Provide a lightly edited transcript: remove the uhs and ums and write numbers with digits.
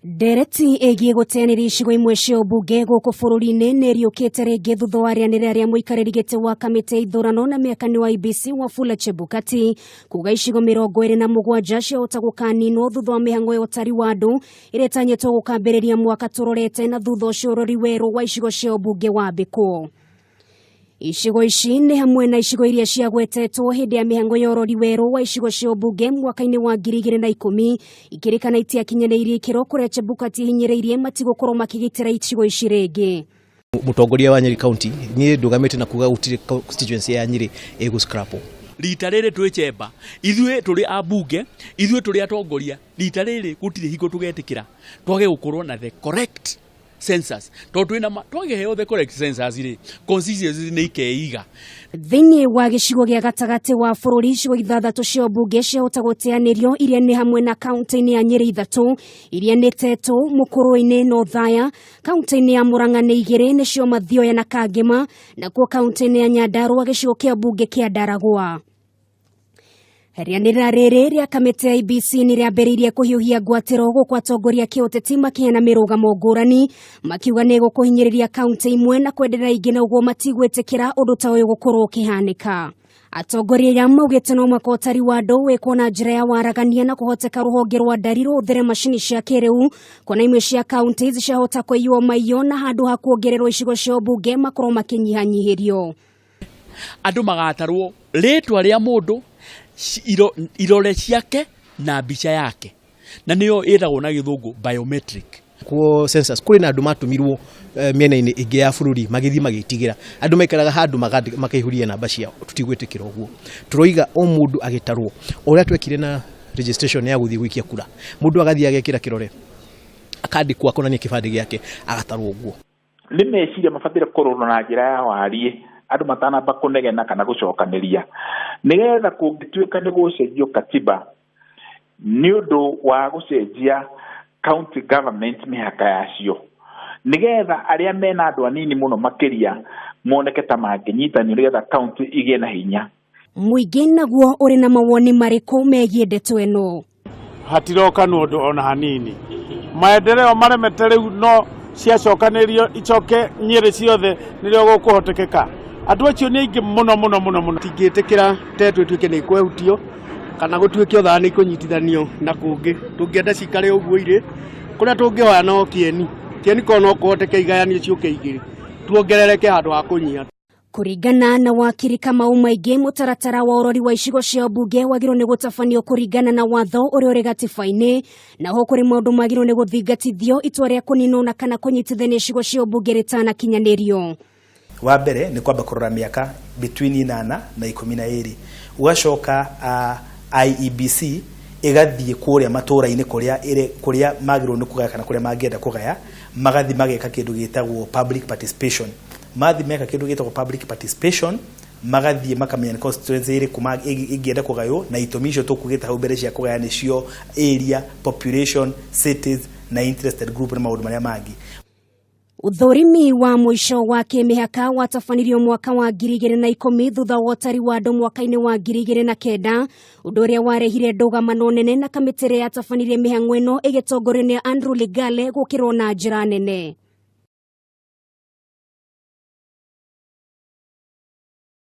Ndereti ĩgiĩ gũteanĩria icigo imwe cia ũmbunge gũkũ bũrũri-inĩ nĩ ĩriũkĩte rĩngĩ thutha wa rĩanĩrĩra rĩa mũikarĩri gĩtĩ wa kamĩtĩ ya ithurano na mĩakanĩ wa IEBC Wafula Chebukati kuga icigo 27 ciahota gũkaninwo thutha wa mĩhang'o ya ũtari wa andũ ĩrĩa ĩtanyĩtwo gũkambĩrĩria mwaka tũrorete na thutha ũcio ũrori werũ wa icigo cia ũmbunge wambĩkwo. Icigo ici nĩ hamwe na icigo iria ciagwetetwo hĩndĩ ya mĩhango ya ũrori werũ wa icigo cia ũmbunge mwaka-inĩ wa 2010 ikĩrĩkana itiakinyanĩirie ikĩro kũrĩa Chebukati hinyĩrĩirie matigũkorwo makĩgitĩra icigo ici rĩngĩ. Mũtongoria wa Nyeri County, niĩ ndũgamĩte na kuga gũtirĩ constituency ya Nyeri ĩgũ scrap. Rita rĩrĩ twĩ chemba, ithuĩ tũrĩ ambunge, ithuĩ tũrĩ atongoria, rita rĩrĩ gũtirĩ hingo tũgetĩkĩra twage gũkorwo na the correct census, tondũ twĩna ma twagĩheo the correct census rĩ, constituencies nĩ ikeiga. Thĩinĩ wa gĩcigo gĩa gatagatĩ wa bũrũri, icigo ithathatũ cia ũmbunge ciahota gũteanĩrio iria nĩ hamwe na kaunti-inĩ ya Nyĩrĩ ithatũ iria nĩ Tetũ, Mũkũrũ-inĩ na Othaya, kaunti-inĩ ya Murang'a nĩ igĩrĩ nĩcio Mathioya na Kangema, nakuo kaunti-inĩ ya Nyandarua gĩcigo kĩa mbunge kĩa Ndaragwa. Rĩanĩrĩra rĩrĩ rĩa kamĩtĩ ya IEBC nĩ rĩambĩrĩirie kũhiũhia ngwatĩro gũkũ atongoria kĩũteti makĩheana mĩrũgamo ngũrani makiuga nĩ gũkũhinyĩrĩria kaunti imwe na kwenderera ingĩ na ũguo matigwĩtĩkĩra ũndũ ta ũyũ gũkorwo ũkĩhanĩka. Atongoria aya maugĩte no mũhaka ũtari wa andũ wĩkwo na njĩra ya waragania na kũhoteka rũhonge rwa ndari rũhũthĩre macini cia kĩrĩu kuona imwe cia kaunti ciahota kũiywo maiyo na handũ ha kuongererwo icigo cia ũmbunge makorwo makĩnyihanyihĩrio. Andũ magatarwo rĩtwa rĩa mũndũ, irore ciake na mbica yake, na nĩyo ĩtagwo na gĩthũngũ biometric. Kuo census kũrĩ na andũ matũmirwo mĩena-inĩ ĩngĩ ya bũrũri magĩthiĩ magĩtigĩra andũ maikaraga handũ makaihũria namba ciao. Tũtigwĩtĩkĩra ũguo, tũroiga o mũndũ agĩtarwo ũrĩa twekire na registration ya gũthiĩ gũikia kura, mũndũ agathiĩ agekĩra kĩrore akandĩkwo akonania kĩbandĩ gĩake agatarwo ũguo. Nĩ meciria mabataire kũrorwo na njĩra ya wariĩ andũ matanamba kũnegena kana gũcokanĩria, nĩgetha kũngĩtuĩka nĩ gũcenjio katiba nĩ ũndũ wa gũcenjia county government mĩhaka yacio, nĩgetha arĩa mena andũ anini mũno makĩria moneke ta mangĩnyitanio nĩgetha county igĩe na hinya. Mũingĩ naguo ũrĩ na mawoni marĩkũ megiĩ ndeto ĩno? Hatiroka nĩ ũndũ ona hanini, maendeleo maremete rĩu no ciacokanĩrio icoke Nyĩrĩ ciothe nĩrĩo gũkũhotekeka. Andũ acio nĩ aingĩ mũno mũno mũno mũno. Tingĩtĩkĩra Tetũ ĩtuĩke nĩ ĩkwehutio kana gũtuĩke othaa nĩ ikũnyitithanio na kũngĩ. Tũngĩenda cikare ũguo irĩ, kũrĩa tũngĩhoya no Kĩeni. Kĩeni korwo no kũhoteke igayanio ciũke igĩrĩ, tuongerereke handũ ha kũnyiha. Kũringana na wakiri Kamau Maingĩ, mũtaratara wa ũrori wa icigo cia mbunge wagĩrĩirwo nĩ gũtabanio kũringana na watho ũrĩa ũrĩ gatiba-inĩ, na ho kũrĩ maũndũ magĩrĩirwo nĩ gũthingatithio itua rĩa kũninwo na kana kũnyitithania icigo cia ũmbunge rĩtanakinyanĩrio. Wa mbere nĩ kwamba kũrora mĩaka between 8 na 12, ũgacoka IEBC ĩgathiĩ kũrĩa matũra-inĩ kũrĩa kũrĩa magĩrĩirwo nĩ kũgaya kana kũrĩa mangĩenda kũgaya, magathiĩ mageka kĩndũ gĩtagwo public participation. Mathiĩ meka kĩndũ gĩtagwo public participation, magathiĩ makamenya nĩ constituency ĩrĩkũ ĩngĩenda kũgaywo, na itũmi icio tũkugĩte hau mbere cia kũgaya nĩcio area, population, cities na interested group na maũndũ marĩa mangĩ. Ũthũrimi wa mũico wa kĩmĩhaka watabanirio mwaka wa 2010 thutha wa ũtari wa andũ mwaka-inĩ wa 2009, ũndũ ũrĩa warehire ndũgamano nene na kamĩtĩ ĩrĩa yatabanirie mĩhang'o ĩno ĩgĩtongorio nĩ Andrew Ligale gũkĩrwo na njĩra nene.